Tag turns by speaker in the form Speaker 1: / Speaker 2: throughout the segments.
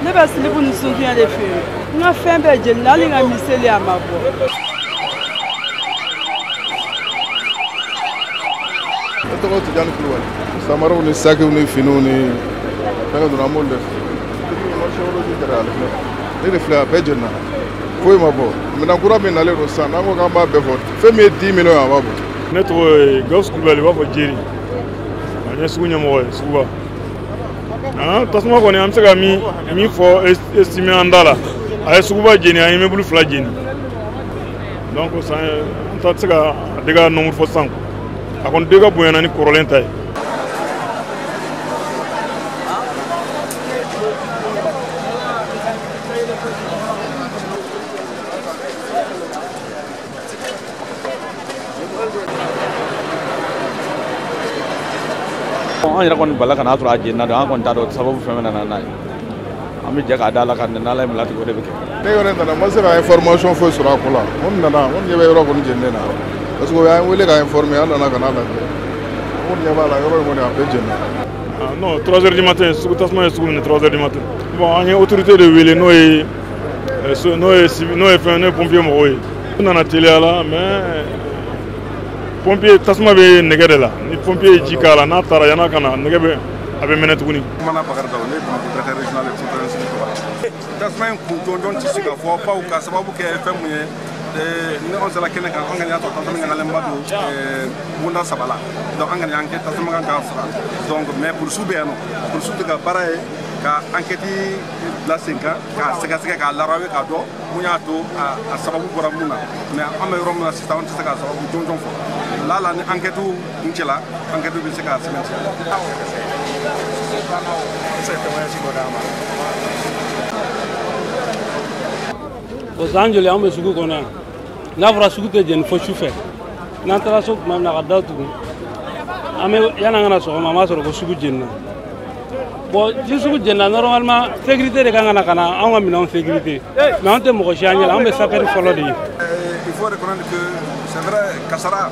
Speaker 1: Ne bɛ silibu ni sunkunya de feere. N ka fɛn bɛɛ jenina, hali n ka miseli a ma bɔ.
Speaker 2: Ne tɔgɔ Tijani Kulubali. Samaraw ni sakiw ni finiw ni fɛngɛ dɔrɔn an b'olu de feere. Marché kɛra ale filɛ. Ne de filɛ a bɛɛ jenina. Foyi ma bɔ. Minɛn kura min nalen don sisan n'an ko k'an b'a bɛɛ fɔ fɛn min ye 10 millions ye a b'a bɔ.
Speaker 3: Ne tɔgɔ ye Gawusu Kulubali, u b'a fɔ Jeri. An ye sugu ɲɛmɔgɔ ye, suguba. Tasuma kɔni an bɛ se ka min fɔ estimé an da la, a ye suguba jeni, a ye immeuble 2 jeni. Donc san an ta tɛ se ka a dégâts nombre fɔ sisan. A kɔni dégâts bonyana ni kɔrɔlen ta ye.
Speaker 4: An yɛrɛ kɔni bala ka n'a sɔrɔ a jenina don, an kɔni t'a dɔn sababu fɛn fɛn nana n'a ye. An bɛ jɛ k'a da la ka n'Ala ye mun latigɛ o de bɛ kɛ.
Speaker 2: Ne yɛrɛ nana n ma se ka information foyi sɔrɔ a ko la. N kɔni nana n kɔni ɲɛ bɛ yɔrɔ kɔni jeninen na. Parce que o y'an wele ka informer, an nana ka n'a lajɛ. N kɔni ɲɛ b'a la yɔrɔ in kɔni a bɛɛ jenina.
Speaker 3: Non, 3 heures du matin, sugu tasuma ye sugu minɛ 3 heures du matin. Bon, an ye autorité de wele n'o ye fɛn n'o ye pompier mɔgɔw ye. U nana teliya la mais pompier tasuma bɛ nɛgɛ de la, ni pompier ye ji k'a la n'a taara yan'a ka na nɛgɛ bɛ a bɛ mɛnɛ tuguni.
Speaker 5: Kumana Bakari Daw, ne ye Bamakɔ directeur régional ye Sotrans tɔgɔ la. Tasuma in kun jɔnjɔn tɛ se ka fɔ bawo ka sababu kɛ fɛn mun ye, ni anw sera kɛnɛ kan an kɔni y'a sɔrɔ tasuma ɲagalenba don bonda 3 la. Donc an kɔni y'an kɛ tasuma kan k'a faga. Donc mais polisiw bɛ yan nɔ, polisiw tɛ ka baara ye ka enquête bila sen kan, k'a sɛgɛsɛgɛ k'a larawe k'a dɔn mun y'a to a sababu bɔra mun na. Mais an bɛ yɔrɔ min na sisan an tɛ se k'a sababu jɔnjɔn fɔ. Lala ni enquête kuncɛla, enquête bɛ se k'a sɛmɛntiya.
Speaker 6: O san joli an bɛ sugu kɔnɔ yan. N'a fɔra sugu tɛ jeni fo su fɛ. N'an taara so tuma min na ka da tugu, an bɛ yan'an ka na sɔgɔma an b'a sɔrɔ ko sugu jenina. Bon, ni sugu jenina normalement sécurité de kan ka na ka na anw ka minɛnw sécurité. Mais an tɛ mɔgɔ si an ɲɛ la, an bɛ sapeur fɔlɔ de ye.
Speaker 5: Il faut reconnaître que c'est vrai kasara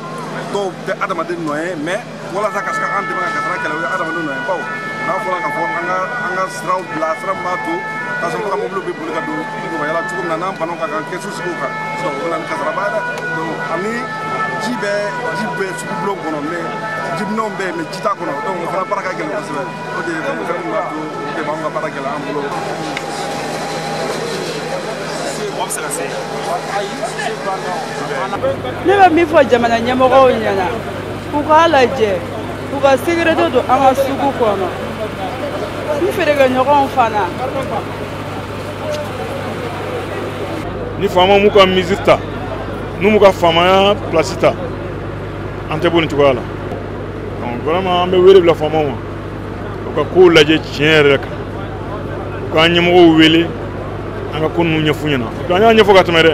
Speaker 5: dɔw tɛ adamaden nɔ ye, mais walasa ka se ka an dɛmɛ ka kasara kɛlɛ o ye adamaden nɔ ye, bawo n'a fɔra k'a fɔ an ka siraw bila sira min b'a to tasuma ka mobiliw bɛ boli ka don nɔgɔya la cogo min na n'an banna ka kan kɛsu sigi o kan, o bɛ na ni kasaraba ye dɛ. Donc ani ji bɛ sugubulon kɔnɔ, mais jiminɛnw bɛ yen mais ji t'a kɔnɔ, donc o fana baara ka gɛlɛn kosɛbɛ. O de ye fɛn min b'a to o de b'anw ka baara gɛlɛya an bolo.
Speaker 1: Ne bɛ min fɔ jamana ɲɛmɔgɔw ɲɛna, u k'a lajɛ, u ka sécurité don an ka sugu kɔnɔ. N feerekɛɲɔgɔnw fana.
Speaker 3: Ni faama m'u ka mesure ta, n'u m'u ka faamaya place ta, an tɛ bɔ nin cogoya la. Donc vraiment an bɛ wele bila faamaw ma, u ka kow lajɛ tiɲɛ yɛrɛ kan, u k'an ɲɛmɔgɔw wele an ka ko ninnu ɲɛf'u ɲɛna. An y'a ɲɛfɔ ka tɛmɛ dɛ,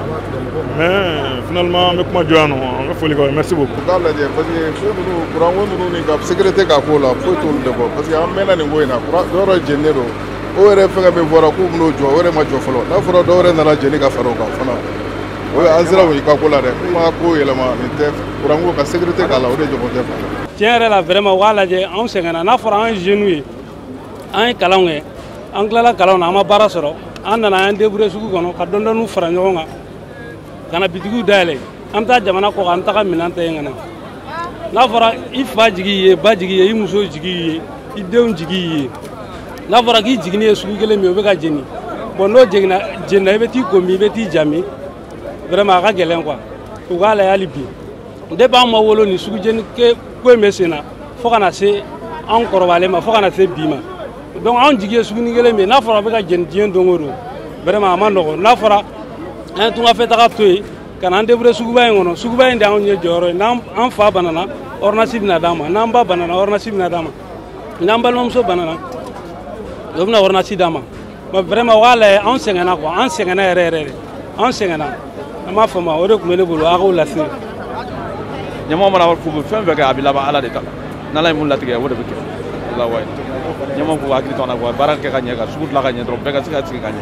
Speaker 3: mais finalement an bɛ kuma jɔ yan nɔ, an ka foli k'aw ye, merci beaucoup.
Speaker 2: U k'a lajɛ parce que ko ninnu kuran ko ninnu ni ka sécurité k'a ko la foyi t'olu de bɔ, parce que an mɛnna nin ko in na, kuran dɔ yɔrɔ jeninen don, o yɛrɛ fɛngɛ min fɔra k'u bɛn'o jɔ o yɛrɛ ma jɔ fɔlɔ, n'a fɔra dɔw yɛrɛ nana jeni ka fara o kan fana, o ye an sera o ka ko la dɛ, n'u ma ko yɛlɛma nin tɛ kuran ko ka sécurité k'a la o de ɲɔgɔn tɛ.
Speaker 6: Tiɲɛ yɛrɛ la vraiment u k'a lajɛ, anw sɛgɛnna, n'a fɔra an ye jeunes ye, an ye kalanw kɛ, an tilala kalanw na an ma baara sɔrɔ. An nana an débrouiller sugu kɔnɔ ka dɔɔni dɔɔni fara ɲɔgɔn kan ka na bitigiw dayɛlɛ, an bɛ taa jamana kɔ kan, an bɛ taga minɛn ta yen ka na. N'a fɔra i fa jigi ye, ba jigi ye, i muso jigi ye, i denw jigi ye, n'a fɔra k'i jiginni ye sugu kelen min ye o bɛ ka jeni, bon n'o jiginna i bɛ t'i ko min, i bɛ t'i ja min, vraiment a ka gɛlɛn quoi. U k'a lajɛ hali bi, depuis an ma wolo nin sugu jeni ko in bɛ sen na fo ka na se an kɔrɔbalen ma, fo ka na se bi ma. Donc anw jigi ye suguni kelen min ye, n'a fɔra a bɛ ka jeni diɲɛ don o don, vraiment a ma nɔgɔn. N'a fɔra an ye tungafɛ taga to yen ka na an débrouiller suguba in kɔnɔ, suguba in de y'anw ye jɔyɔrɔ ye. N'an fa banana ordonnance bɛna d'an ma, n'an ba banana ordonnance bɛna d'an ma, n'an balimamuso banana o bɛna ordonnance d'an ma. Mais vraiment u k'a lajɛ, anw sɛgɛnna quoi, an sɛgɛnna yɛrɛ yɛrɛ de, an sɛgɛnna. An m'a faamu, o de tun bɛ ne bolo a k'o lase.
Speaker 4: Ɲɛmɔgɔ mana fɔ fɛn fɛn kɛ a bɛ laban Ala de ta la, n'Ala ye mun latigɛ o de bɛ kɛ. Ɲɛmɔgɔ k'u hakili to an na, baara kɛ ka ɲɛ, ka sugu dilan ka ɲɛ dɔrɔn, bɛɛ ka se ka sigi ka ɲɛ.